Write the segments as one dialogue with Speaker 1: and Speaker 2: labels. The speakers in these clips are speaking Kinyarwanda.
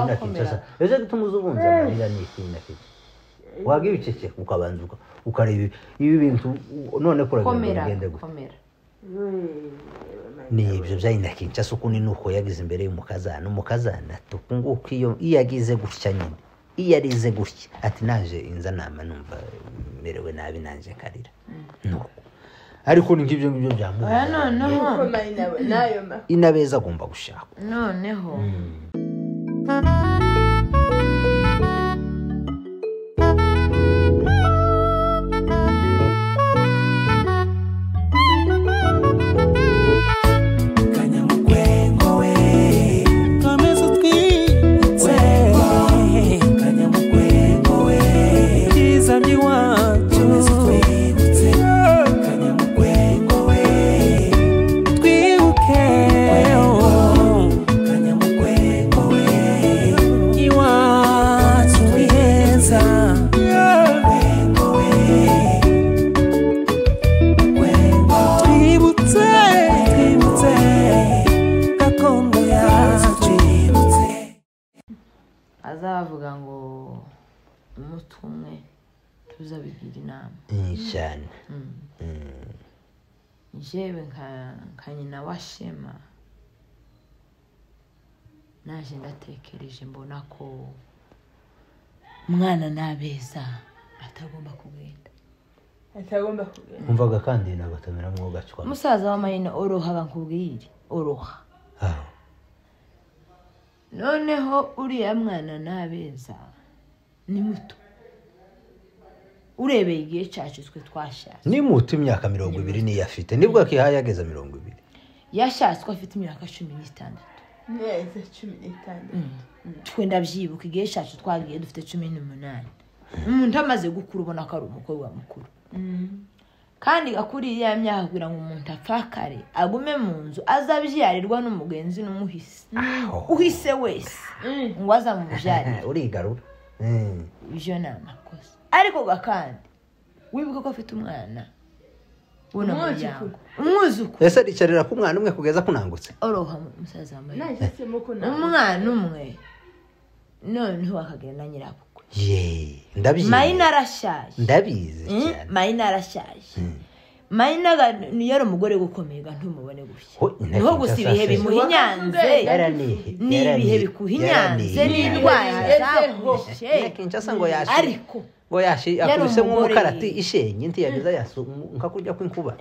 Speaker 1: Kinshasa ese gituma uzubunza amarira ni iki na iki wagira ibicece ukabanza ukareba ibi bintu none kuragenda ugende gute ni ibyo bya ina Kinshasa uko ni nuko yagize imbere y'umukazana umukazana tukunguka iyo yagize gutya nyine iyo arize gutya ati naje inza nama numva merewe nabi nanje karira nuko ariko ni ngibyo ngibyo byamuha
Speaker 2: noneho
Speaker 1: inabeza agomba gushaka
Speaker 2: noneho azavuga ngo umutwe umwe tuzabigira inama
Speaker 1: cyane.
Speaker 2: Njyewe nka nyina wa Shema naje ndatekereje mbona ko umwana nabeza atagomba kugenda atagomba kugenda.
Speaker 1: Umvaga kandi nabatamira mwo gacwa
Speaker 2: musaza wa Mayina oroha bankubwire oroha. Noneho uriya mwana nabeza ni muto urebeye igihe cyacu twe twashatse
Speaker 1: ni muto imyaka 20 niyo afite nibwo akihaye ageza 20
Speaker 2: yashatswe afite imyaka 16
Speaker 3: neza 16
Speaker 2: twe ndabyibuka igihe cyacu twagiye dufite 18 umuntu amaze gukura ubona ko ari umukobwa mukuru kandi akuriye ya myaka kugira ngo umuntu apfakare agume mu nzu azabyarirwa n'umugenzi n'umuhisi uhise wese ngo azamubyarire
Speaker 1: urigarura
Speaker 2: ibyo ni amakosa ariko kandi wibuke ko afite umwana w'uno muryango umwuzukuru
Speaker 1: ese aricarira ku mwana umwe kugeza kunangutse
Speaker 2: oroha musaza wambaye umwana umwe noneho akagera na nyirabukwe
Speaker 1: ye ndabizi
Speaker 2: Mayina arashaje
Speaker 1: ndabizi cyane
Speaker 2: Mayina arashaje Mayina yari umugore gukomeye ntumubone gutya niho gusa ibihe bimuhinyanze ni ibihe bikuhinyanze n'indwara zakushe
Speaker 1: Kinshasa ngo yashi
Speaker 2: ariko
Speaker 1: ngo yashi akubise nk'umukarati ishenye ntiyagiza yasu nka kurya kw'inkuba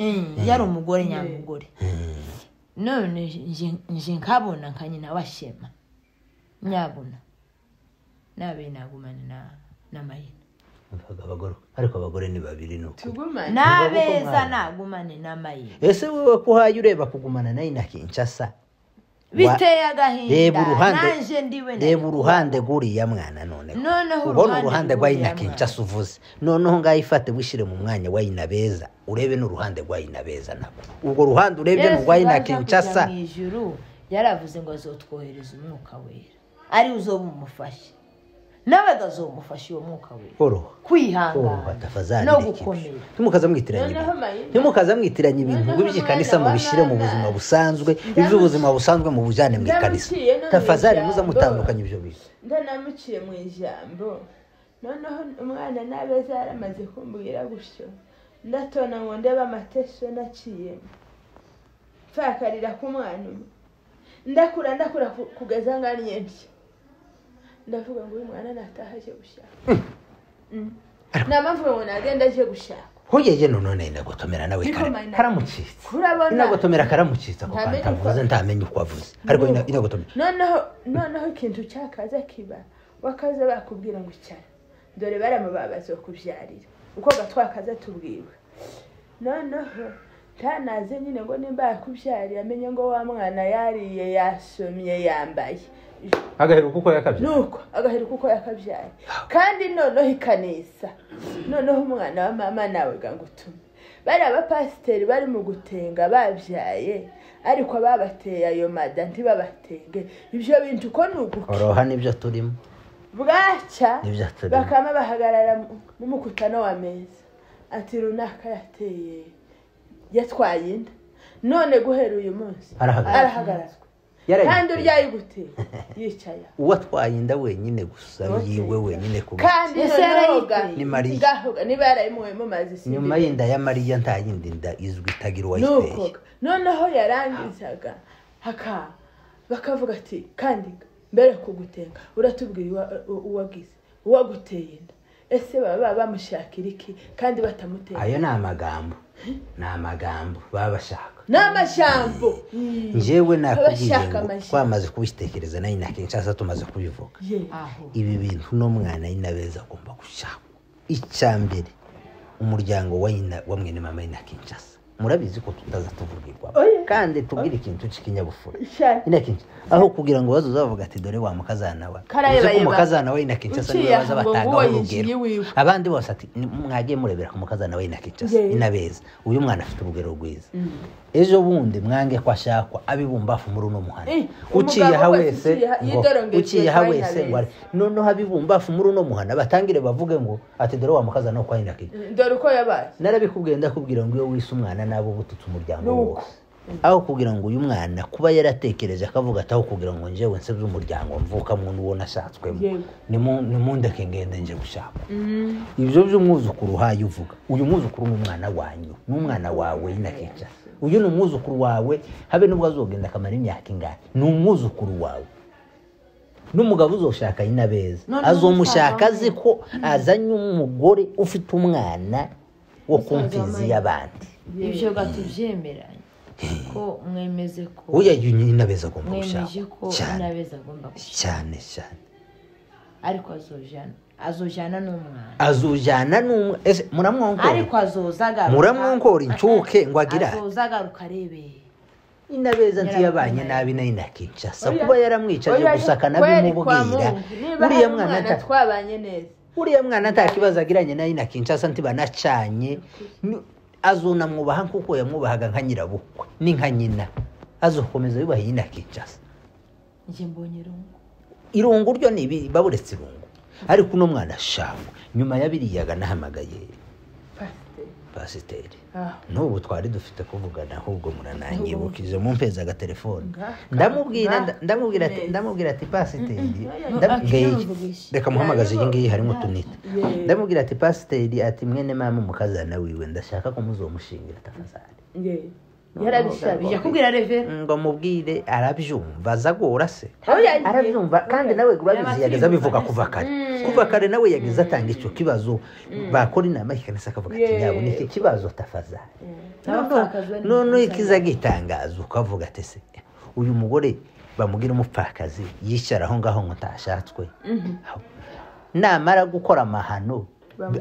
Speaker 2: yari umugore nyamugore none nje nkabona nka nyina wa Shema nyabona nabe nagumane na Mayina
Speaker 1: abagore ariko abagore ni babiri nuko
Speaker 2: nabeza nagumane na Mayina
Speaker 1: ese wewe kuhaye ureba kugumana nayo na Kinshasa
Speaker 2: biteye agahinda nanje ndiwe
Speaker 1: reba uruhande guriya mwana none ubona uruhande rwa ina Kinshasa uvuze noneho ngayifate wishire mu mwanya wa ina beza urebe n'uruhande rwa ina beza nako ubwo ruhande urebye n'urwa ina Kinshasa
Speaker 2: mu yaravuze ngo azotwohereza umwuka wera ari uzoba umufashe nawe gazomufasha uwo mwuka we kwihangana no gukomera
Speaker 1: ntimukaza mwitiranya ibintu ngo iby'ikanisa mubishyire mu buzima busanzwe iby'ubuzima busanzwe mu bujyane mu ikanisa tafazari muza mutandukanye ibyo bintu
Speaker 3: ndanamuciye mu ijambo noneho umwana nabeza yaramaze kumbwira gutyo ndatona ngo ndebe amateso naciyemo mfakarira ku mwana umwe ndakura kugeza ngannye ntya ndavuga ngo uyu mwana nataha aje gushaka namavuga ngo nagenda aje gushaka
Speaker 1: hoyeye none inagotomera nawe karamucitse inagotomera karamucitse ako kantu avuze ntamenye uko avuze ariko inagotomera
Speaker 3: noneho ikintu cyakaza kiba wakaza bakubwira ngo icara dore baramubabaza kubyarira uko gatwakaza tubwiwe noneho ntanaze nyine ngo nimba yakubyariye amenye ngo wa mwana yariye yasomye yambaye
Speaker 1: agaheruka uko yakabyaye
Speaker 3: nuko agaheruka uko yakabyaye kandi noneho ikanisa noneho umwana wa mama nawe gangutume bari abapasiteri bari mu gutenga babyaye ariko babateye ayo mada ntibabatenge ibyo bintu uko ni uguke
Speaker 1: oroha nibyo turimo
Speaker 3: bwacya bakama bahagarara mu mukutano wa meza ati runaka yateye yatwaye inda none guhera uyu munsi arahagarazwa Kandi urya yiguteye yicaye
Speaker 1: uwatwaye inda wenyine gusa yiwe wenyine ku
Speaker 3: kandi
Speaker 1: ni Mariya
Speaker 3: niba yarayimuwe mu mazi
Speaker 1: nyuma y'inda ya Mariya nta yindi nda izwi itagira uwayiteye.
Speaker 3: Noneho yarangizaga bakavuga ati kandi mbere kugutenga uratubwiye uwagize uwaguteye inda, ese baba bamushakira iki kandi batamuteye?
Speaker 1: Ayo ni amagambo, ni amagambo baba bashaka,
Speaker 3: ni amajambo.
Speaker 1: Njyewe nakubwiye ngo twamaze kubitekereza nayo na Kinshasa tumaze kubivuga. Ibi bintu no mwana y'inabeza agomba gushaka. Icya mbere umuryango wa mwene mama na Kinshasa murabizi ko tutaza tuvugirwa kandi tubwire ikintu cy'ikinyabupfura ina Kinshasa, aho kugira ngo bazozavuga ati dore wa mukazana wa umukazana we ina Kinshasa niwe baza batanga urugero, abandi bose ati mwagiye murebera ku mukazana we ina Kinshasa inabeza uyu mwana afite urugero rwiza. Ejo bundi mwange kwa shakwa abibumbafu muri uno muhanda uciye ha wese uciye ha wese ngo noneho abibumbafu muri uno muhanda batangire bavuge ngo ati dore wa mukazana wo kwa ina Kinshasa
Speaker 3: dore uko yabaye.
Speaker 1: Narabikubwiye ndakubwira ngo iyo wise umwana nabo bututse umuryango wose, aho kugira ngo uyu mwana kuba yaratekereje akavuga ati aho kugira ngo njyewe nsebye umuryango mvukamwo n'uwo nashatswemo nimundeke ngende nje gushaka. Ibyo by'umwuzukuru uhaye uvuga uyu mwuzukuru ni umwana wanyu, ni umwana wawe na Kinshasa, uyu ni umwuzukuru wawe habe nubwo azogenda akamara imyaka ingana, ni umwuzukuru wawe. N'umugabo uzoshaka inabeza azomushaka azi ko azanye umugore ufite umwana wo kumfizi y'abandi.
Speaker 2: Ibyo gatubyemeranye ko mwemeze ko
Speaker 1: oya inabeza agomba gushaka
Speaker 2: cyane
Speaker 1: cyane,
Speaker 2: ariko azojana n'umwana,
Speaker 1: azojana n'umwana. Ese muramwonkora?
Speaker 2: Ariko azozagaruka,
Speaker 1: muramwonkora incuke ngo agira
Speaker 2: azozagaruka arebe
Speaker 1: inabeza ntiyabanye nabi na ina Kinshasa kuba yaramwicaje gusa akanabimubwira. Uriya mwana
Speaker 3: twabanye neza,
Speaker 1: uriya mwana nta kibazo agiranye na ina Kinshasa ntibanacanye, azonamwubaha nkuko yamwubahaga nka nyirabukwe ni nka nyina, azokomeza yubaha ina Kinshasa.
Speaker 2: Nje mbonye irungu,
Speaker 1: irungu ryo ni baburetse irungu, ariko uno mwana shangwe nyuma yabiriyaga nahamagaye pasiteri. N'ubu twari dufite kuvugana ahubwo murananyibukije mumpeza agatelefone, ndamubwira ati pasiteri, reka muhamagaze iyi ngiyi harimo utunita. Ndamubwira ati pasiteri ati mwene mama umukazana wiwe ndashaka ko muzomushingira tafazari.
Speaker 3: Yarabisabye
Speaker 2: yakubwira revera
Speaker 1: ngo mubwire arabyumva azagora se arabyumva kandi nawe urabizi yageza bivuga kuva kare nawe yageza atanga icyo kibazo bakora inama y'ikanisa akavuga ati nyabo ni iki kibazo tafazari. None ikiza gitangaza ukavuga ati se uyu mugore bamugira umupfakazi yicara aho ngaho ngo ntashatswe, namara gukora amahano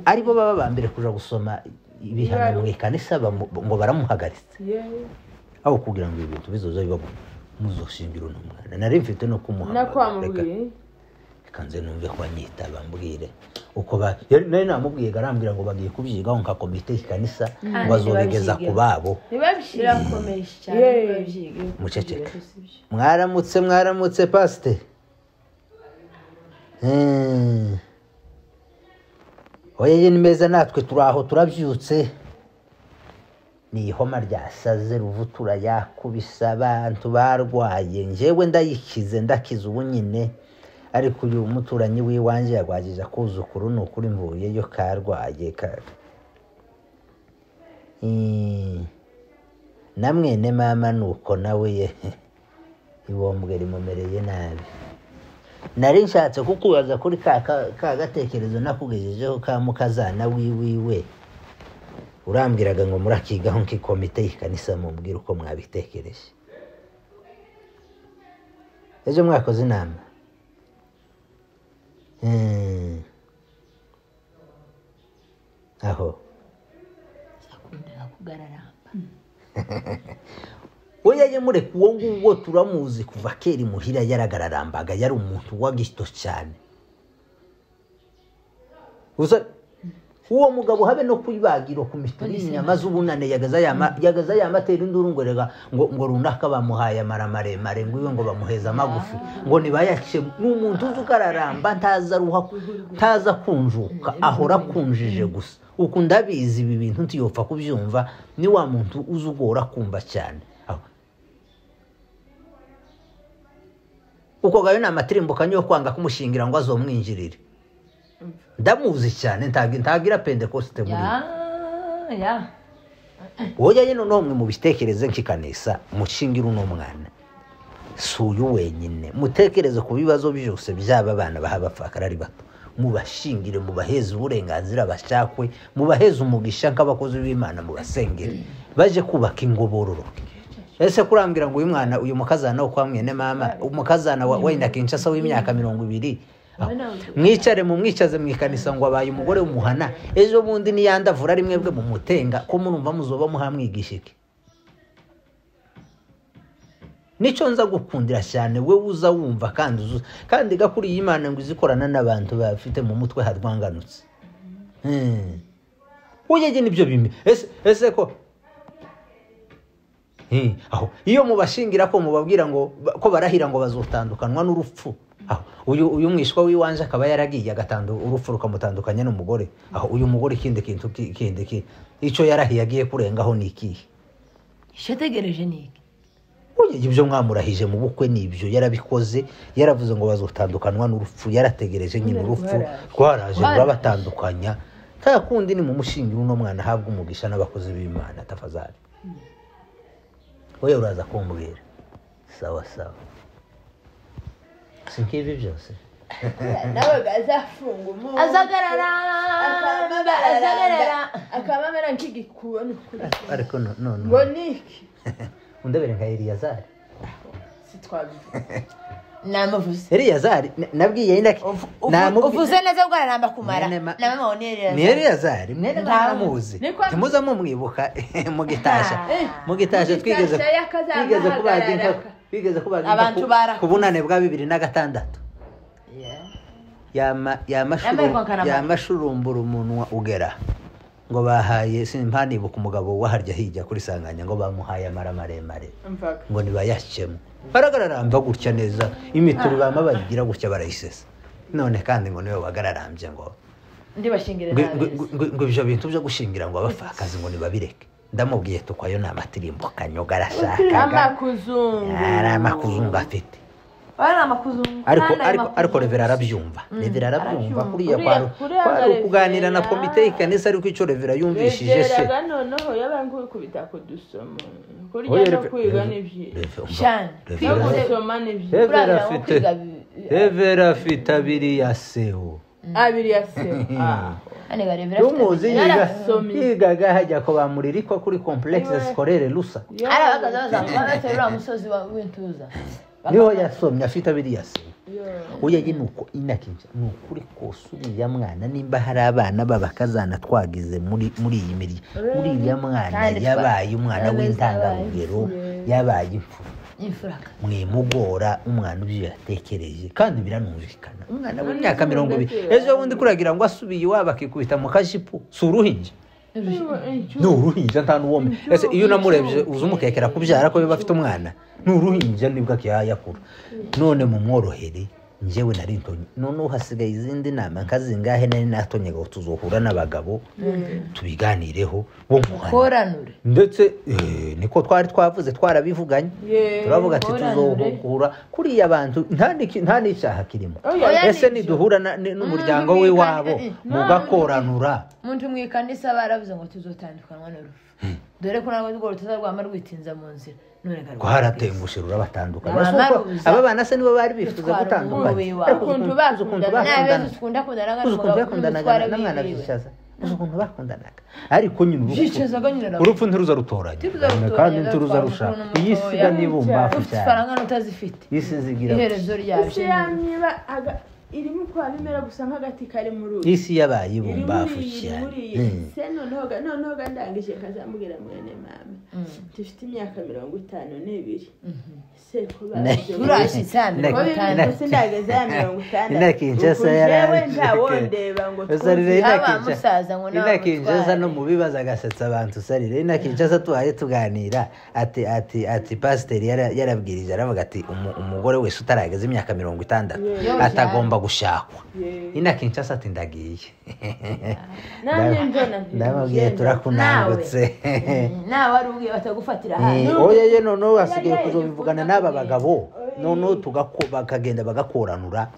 Speaker 1: aribo baba bambere kuja gusoma ibihano mu ikanisa ngo baramuhagaritse aho kugira ngo ibintu bizoza biba muzoshingira uno mwana. Nari mfite no kumuhamagara reka nze numve ko anyita bambwire uko nari namubwiye garambwira ngo bagiye kubyigaho nka komite y'ikanisa ngo bazobigeza ku babo.
Speaker 2: Birakomeye cyane babyige.
Speaker 1: Muceceke. Mwaramutse pasite. Oya ni meza natwe turaho turabyutse, ni ihoma ryasaze ruvutura yakubisa abantu barwaye, njyewe ndayikize ndakize ubu nyine, ariko uyu muturanyi w'iwanje yagwagije akuzukuru ni ukuri mvuye yo karwaye na mwene mama nuko nawe ye ibombwe rimumereye nabi. Nari nshatse kukubaza kuri ka gatekerezo nakugejejeho ka mukazana wiwiwe, urambwiraga ngo murakigaho nk'ikomite y'ikanisa mumbwira uko mwabitekereje. Ejo mwakoze inama aho
Speaker 2: akunda kugararamba.
Speaker 1: Oya yemureka uwo nguwo turamuzi kuva kera imuhira yaragararambaga, yari umuntu wagito cyane. Uza uwo mugabo habe no kwibagiro ku mituri inyama z'ubunane yagaza yamatera induru ngo rega ngo runaka bamuhaye amara maremare ngo iwe ngo bamuheza amagufi ngo nibayace. N'umuntu uzi ukararamba ntaza ruha ntaza kunjuka, ahora kunjije gusa. Uko ndabizi ibi bintu ntiyopfa kubyumva, ni wa muntu uzugora kumva cyane. Uko gayo ni amatirimbukanyo yo kwanga kumushingira ngo azomwinjirire. Ndamuzi cyane ntagira Pentecoste muri.
Speaker 2: Ya.
Speaker 1: Oya yino nomwe mubitekereze nkikanisa mushingira uno mwana. Si uyu wenyine mutekereze ku bibazo byose by'aba bana bahabapfakara ari bato. Mubashingire mubaheze uburenganzira bashakwe, mubaheze umugisha nk'abakozi b'Imana mubasengere. Baje kubaka ingobororoke. Ese kurambwira ngo uyu mwana uyu mukazana wo kwa mwene mama, umukazana wa wenda Kinshasa w'imyaka 20. Mwicare mu mwicaze mwikanisa ngo abaye umugore w'umuhana, ejo bundi niyandavura ari mwebwe mu mutenga ko murumva muzoba muhamwigisha iki? Nico nza gukundira cyane we uza wumva kandi uza kandi gakuri Imana ngo izikorana n'abantu bafite mu mutwe harwanganutse. Oyeje nibyo bime. Ese ko aho iyo mubashingira ko mubabwira ngo ko barahira ngo bazotandukanwa n'urupfu. Aho uyu mwishwa wiwanje akaba yaragiye agatandu urupfu rukamutandukanya n'umugore. Aho uyu mugore ikindi kintu kindi ki ico yarahiye agiye kurengaho niki?
Speaker 2: Ishategereje niki?
Speaker 1: Oye ibyo mwamurahije mu bukwe nibyo yarabikoze, yaravuze ngo bazotandukanwa n'urupfu, yarategereje nyine urupfu rwaraje rurabatandukanya. Nta kundi ni mu mushingira uno mwana ahabwa umugisha n'abakozi b'Imana tafazali. Oye uraza kumbwira. Sawa sawa. Sinkibi byose.
Speaker 3: Nawe gazafunga umuntu.
Speaker 2: Azagarara.
Speaker 3: Akamamera nk'igikuba n'ukuri.
Speaker 1: Ariko no.
Speaker 3: Ngo niki?
Speaker 1: Undebere nka Eliyazari.
Speaker 3: Sitwabivuze.
Speaker 2: Namuvuze.
Speaker 1: Eliyazari nabwiye indaki.
Speaker 2: Uvuze neza bwararamba kumara. Na mama ni Eliyazari.
Speaker 1: Ni Eliyazari mwene mwamuzi. Timuza mumwibuka mu gitasha. Mu gitasha twigeze kubaga inka. Bigeze kubaga inka ku bunane bwa 2006. Yamashurumbura umunwa ugera. Ngo bahaye simpanibuka umugabo waharya hijya kuri sanganya ngo bamuhaye amara maremare ngo nibayakemo baragararamba gutya neza imituri bama bagira gutya barayisesa. None kandi ngo niwe wagararambye ngo
Speaker 2: ndibashingire nawe
Speaker 1: ngo ibyo bintu byo gushingira ngo abafakazi ngo nibabireke. Ndamubwiye tukwayo namatirimbukanyo garashakaga
Speaker 3: amakuzungu
Speaker 1: amakuzungu afite ariko Revera arabyumva. Revera arabyumva kuriya kwari kuganira na komite y'ikanisa ariko icyo Revera yumvishije se
Speaker 3: noneho yabanguye kubita kudusoma kurya no kwiga nibyi
Speaker 2: cyane
Speaker 3: gusoma nibyi
Speaker 1: Revera afite abiri ya seo
Speaker 3: abiri ya seo
Speaker 2: anega Revera afite
Speaker 1: yigaga hajya ko bamuririko kuri complexe scolaire Lusa
Speaker 2: arabagaza bazamuka musozi w'intuza
Speaker 1: niho yasomye afite abiri yase. Oya nuko inakinja nukuri kose uriya mwana nimba hari abana babakazana twagize muri iyi mirya uriya mwana yabaye umwana w'intangarugero yabaye imfura mwimugora umwana ibyo yatekereje kandi biranumvikana. Umwana w'imyaka 20 ejo bundi kuragira ngo asubiye iwabo akikubita mu kajipo si uruhinja. Ni uruhinja nta n'uwome. Ese iyo unamurebye uza umukekera kubyara ko biba afite umwana ni uruhinja nibwo akiyakura. None mumworohere njyewe nari ntonye. None hasigaye izindi nama nkazingahe nari natonye ngo tuzohura n'abagabo tubiganireho bo
Speaker 2: mukoranure.
Speaker 1: Ndetse niko twari twavuze twarabivuganye turavuga ati tuzohura kuriya abantu nta n'icyaha kirimo. Ese niduhura n'umuryango we wabo mugakoranura
Speaker 2: muntu mwikanisa baravuze ngo tuzotandukanwa n'urupfu. Dore ko nawe rwo rutazarwama rwitinza mu nzira.
Speaker 1: Rwaratengushe rurabatandukana. Aba bana se nibo bari bifuza gutandukana.
Speaker 3: Ukuntu
Speaker 1: bakundanaga n'umwana bishaza. Ukuntu bakundanaga. Ariko nyine urupfu ntiruza rutoranya. Kandi ntiruza rusha. Iyi siga nibumba
Speaker 2: ufite ifaranga n'utazifite.
Speaker 1: Isi zigira.
Speaker 2: Iherezo ryabyo.
Speaker 3: Irimo kwa bimera gusa nk'agati kari mu ruzi.
Speaker 1: Isi yabaye ibumbafu cyane.
Speaker 3: Se noneho ndangije kazambwira mwene mama. Dufite imyaka 52. Se ko baje.
Speaker 2: Turashitse
Speaker 3: 50. Ndageze ya 50.
Speaker 1: Inakinjasa
Speaker 3: yarandeba ngo
Speaker 2: musaza ngo
Speaker 1: nawe. Inakinjasa no mubibaza agasetsa abantu sarire. Inakinjasa tuhaye tuganira ati pastor yarabwirije aravuga ati umugore wese utarageze imyaka 60 atagomba gushakwa. Inakinshasa ati ndagiye.
Speaker 3: Nanjye mbona
Speaker 1: ndababwiye turakunangutse.
Speaker 2: Nawe ari ubwiye batagufatira hano.
Speaker 1: Oya ye noneho hasigaye kuzobivugana n'aba bagabo. Noneho bakagenda bagakoranura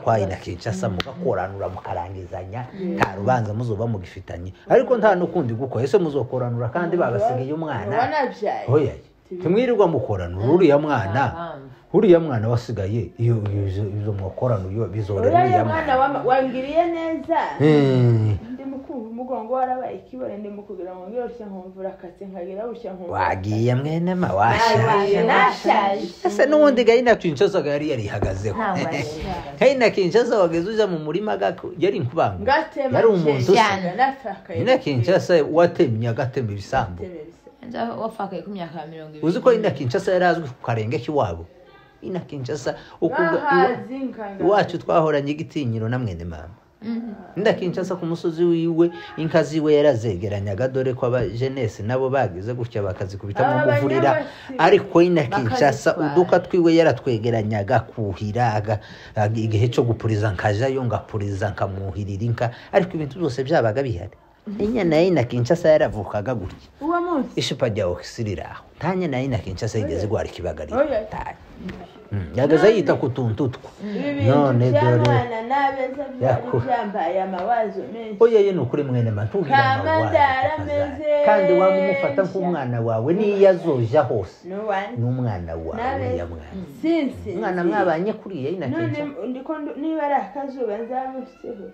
Speaker 1: kwa ina Kinshasa, mugakoranura mukarangizanya, nta rubanza muzoba mugifitanye. Ariko nta n'ukundi gukora, ese muzokoranura kandi babasigiye umwana. Oya, timwirirwa mukoranura uriya mwana. Uriya mwana wasigaye iyo izo mwakoranura bizorera uriya mwana
Speaker 3: wangiriye neza. Ndi mukumva umugongo warabaye ikibore, ndi mukugira ngo ngire nkumvura akatse nkagira bushya nkumva.
Speaker 1: Wagiye mwene ma washaje. Ese n'ubundi Gaina Kinshasa yari yarihagazeho. Gaina Kinshasa wageze uja mu murima gako yari nkubanga. Yari umuntu Gaina Kinshasa watemye agatema ibisambo.
Speaker 2: Wafakaye ku myaka 20.
Speaker 1: Uzi ko Ina Kinshasa yarazwi ku karenge kiwabo. Ina Kinshasa ukuga iwacu twahoranye igitinyiro na mwene mama. Inda Kinshasa ku musozi wiwe inka ziwe yarazegeranyaga, dore ko aba jeunesse nabo bagize gutya bakazikubita mu muvurira. Ariko Ina Kinshasa uduka twiwe yaratwegeranyaga kuhira igihe cyo gupuriza nkajayo ngapuriza nkamuhirira inka, ariko ibintu byose byabaga bihari. Inyana ya Ina Kinshasa yaravukaga gutya.
Speaker 3: Uwo munsi
Speaker 1: ishupa rya oxirira aho. Tanya na Ina Kinshasa yigeze gwara ikibagarira. Yageze yita ku tuntu two. None dore
Speaker 3: byambaye amawazo menshi.
Speaker 1: Oya ye nukuri mwene mantugira amawazo. Kandi wamumufata nk'umwana wawe niyo azoja hose. N'umwana wawe ya mwana.
Speaker 3: Sinsi.
Speaker 1: Umwana mwabanye kuriye Ina Kinshasa.
Speaker 3: None ndiko niba ari akazuba nzamuseho.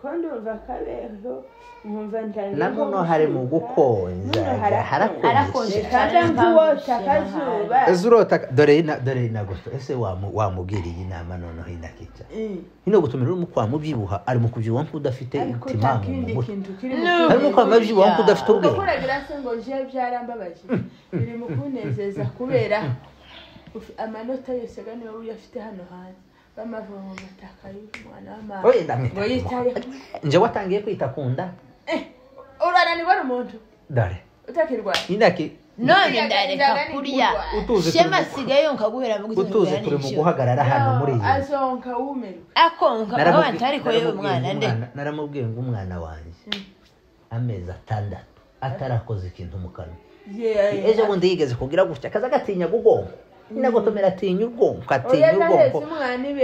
Speaker 3: Ko ndumva kabeho nkumva ntangiye.
Speaker 1: Na muno hari mu gukonja harakonje.
Speaker 3: Kandi nkuwota akazuba.
Speaker 1: Ezurota dore ina gusa. Ese wamubwiriye inama noneho Ina Kinshasa. Ino gutumira uri kwa mubyibuha ari mu kubyibuha nk'udafite timamu mu mutwe. Ari mu kwa mubyibuha nk'udafite ubwenge.
Speaker 3: Ukuragira se ngo je byarambabaje. Biri mu kunezeza kubera amanota yose gani wowe uyafite hano hanze. Bamavuga ngo mataka y'umwana w'amama.
Speaker 1: Oye ndamwita. Nje watangiye kwita kunda.
Speaker 3: Urananirwa n'umuntu.
Speaker 1: Dare.
Speaker 3: Utakirwa.
Speaker 1: Inaki
Speaker 2: none ndareka kurya. Shema sigaye nkaguhera mu gitondo.
Speaker 1: Utuze turi mu guhagarara hano muri iyi.
Speaker 3: Azonka wumirwa.
Speaker 2: Akonka abantu ariko yewe mwana nde.
Speaker 1: Naramubwiye ngo umwana wanje amezi 6 atarakoze ikintu mu kanwa. Ejo bundi yigeze kugira gutya kaza gatinya gugongo. Inagotomera atinya ubwonko, atinya ubwonko.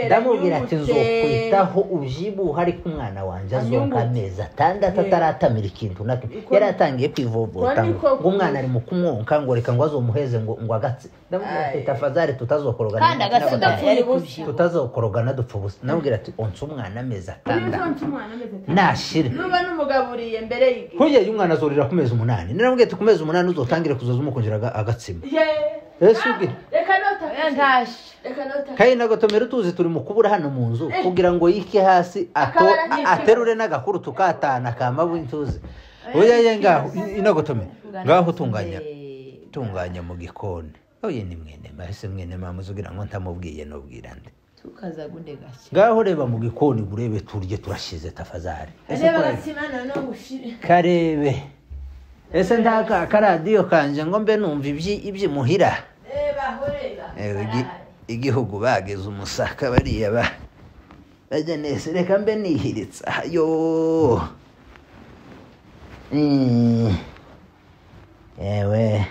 Speaker 1: Ndamubwira ati nzokwitaho ubyibuha ariko umwana wanje azonka amezi 6 ataratamira ikintu na kimwe. Yaratangiye kwivovota ngo umwana ari mu kumwonka ngo reka ngo azomuheze ngo agatse. Ndamubwira ati tafadhali tutazokorogana.
Speaker 2: Kandi agatse
Speaker 1: tutazokorogana dupfa ubusa. Ndamubwira ati onsa umwana amezi 6. Nashira.
Speaker 3: Nuba numugaburiye mbere y'igihe.
Speaker 1: Hoye y'umwana azorira ku mezi 8. Naramubwiye ati ku mezi 8 uzotangire kuzoza umukonjera agatsima. Ese Kai nagotomera utuzi turi mu kubura hano mu nzu kugira ngo yike hasi aterure n'agakuru tukatana kama intuzi. Oya ye ngaho inagotomera ngaho tunganya mu gikoni. Oye ni mwene mahise mwene mamuzugira ngo ntamubwiye nobwira nde.
Speaker 2: Tukaza gunde gake.
Speaker 1: Ngaho reba mu gikoni burebe turye turashize tafazari.
Speaker 2: Ese no gushire.
Speaker 1: Karebe. Ese ndaka karadiyo kanje ngo mbe numva ibyi muhira. Igihugu bageze umusaka bariya ba bajya nese reka mbe nihiritsa yo. Ewe.